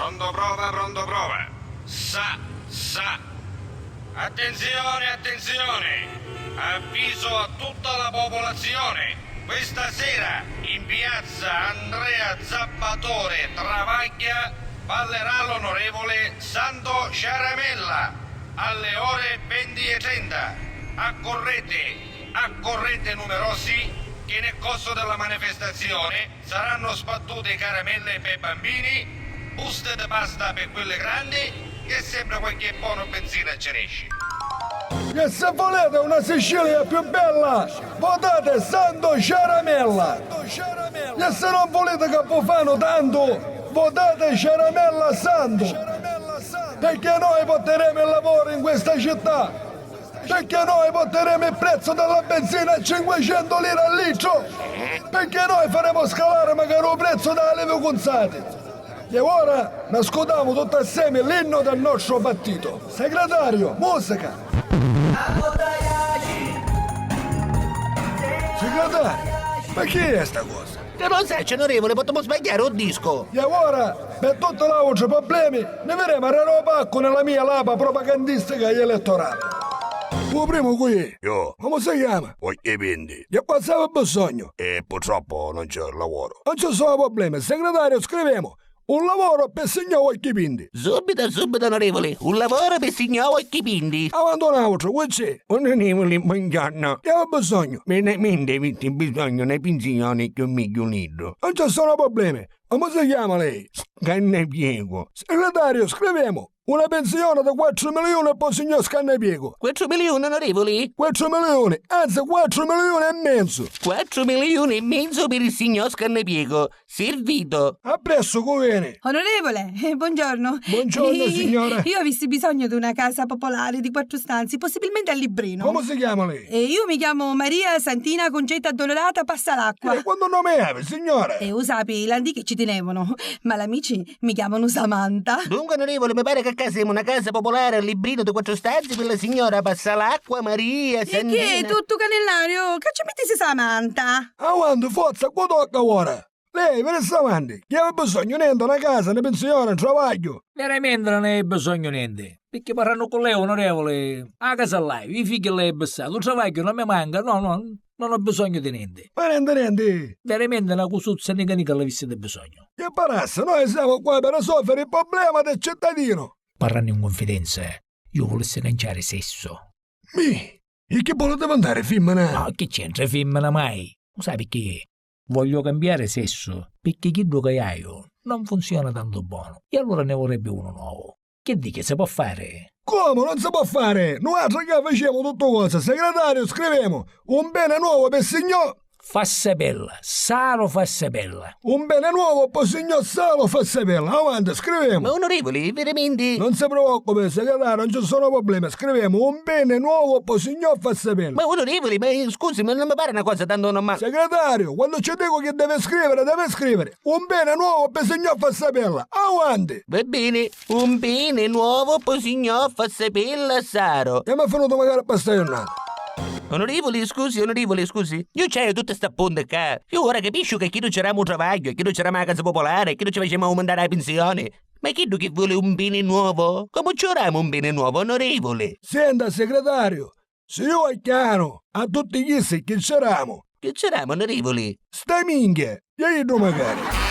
Pronto prova, pronto prova. Sa, sa. Attenzione, attenzione. Avviso a tutta la popolazione. Questa sera in piazza Andrea Zappatore Travaglia ballerà l'onorevole Santo Ciaramella alle ore 20:30. Accorrete, accorrete numerosi che nel corso della manifestazione saranno sbattute caramelle per bambini, buste di pasta per quelle grandi e sempre qualche buono benzina ce ne esce. E se volete una Sicilia più bella, votate Santo Ciaramella! E se non volete che vi fanno tanto, votate Ciaramella Santo! Perché noi porteremo il lavoro in questa città! Perché noi porteremo il prezzo della benzina a 500 lire al litro! Perché noi faremo scalare magari il prezzo delle olive consate! E ora ascoltiamo tutti assieme l'inno del nostro partito. Segretario, musica! Segretario, ma chi è sta cosa? Che non sai, onorevole, potremmo sbagliare un disco. E ora, per tutti gli altri problemi, ne vedremo a raro nella mia lapa propagandistica elettorale. O primo qui, Io, come si chiama? e quindi? E qua serve bisogno? E purtroppo non c'è il lavoro. Non ci sono problemi, segretario, scriviamo. Un lavoro per signor Occhipindi. Subito, subito, onorevole. Un lavoro per signor Occhipindi. Avanti un altro, qui c'è. Onorevole, buongiorno. Che ho bisogno? Veramente avete bisogno di una pensione che mi unito. Non ci sono problemi. Come si chiama lei? Scannapiego. Segretario, scriviamo. Una pensione da 4 milioni per il signor Scannapiego. 4 milioni, onorevole? 4 milioni, anzi 4 milioni e mezzo. 4 milioni e mezzo per il signor Scannapiego. Servito. A presto, conviene. Onorevole, buongiorno. Buongiorno, signora. Io avessi bisogno di una casa popolare di quattro stanze, possibilmente a Librino. Come si chiama lei? E io mi chiamo Maria Santina Concetta Addolorata Passalacqua. E quando nome è, signora? E usapi, l'antichi ci tenevano, ma l'amici mi chiamano Samantha. Dunque, onorevole, mi pare che a casa siamo una casa popolare al Librino di quattro stanze per la signora Passalacqua Maria E Santina. che è tutto canellario? Che ci metti Samantha? Avanti, forza, qua tocca ora. Lei, venisse avanti. Chi aveva bisogno niente, una casa, una pensione, un travaglio. Veramente non è bisogno niente. Perché parlando con lei, onorevole, a casa là, i figli lei è passato, il travaglio non mi manca, no, no, non ho bisogno di niente. Ma niente, niente. Veramente una cosuzza nica nica l'avessi di bisogno. Che parasse, noi siamo qua per risolvere il problema del cittadino. Parlando in confidenza, io volessi lanciare sesso. Mi, e che volete mandare, femmina? No, che c'entra femmina mai? Lo sai perché? Voglio cambiare sesso, perché quello che hai io non funziona tanto buono. E allora ne vorrebbe uno nuovo. Che dici, si può fare? Come non si può fare? Noi altri che facciamo tutto cosa, segretario, scriviamo un bene nuovo per signor... Fassabella, Saro Fassabella. Un bene nuovo per signor Salo Fassabella. Avanti, scriviamo. Ma onorevole, veramente... Non si preoccupi, segretario, non ci sono problemi. Scriviamo un bene nuovo per signor Fassabella. Ma onorevole, ma scusi, ma non mi pare una cosa tanto normale. Segretario, quando ci dico che deve scrivere, deve scrivere. Un bene nuovo per signor Fassabella. Avanti. Va bene, un bene nuovo per signor Fassapella Saro. E mi è venuto magari per sta giornata. Onorevole, scusi, onorevole, scusi. Io c'ero tutta sta punta qua. Io ora capisco che chi non c'era un travaglio, chi non c'era la casa popolare, chi non ci faceva aumentare la pensione. Ma chi che vuole un bene nuovo? Come c'era un bene nuovo, onorevole? Senta, segretario, se io è chiaro a tutti gli che c'eravamo, Che c'era, onorevole? stai minchia, e io magari.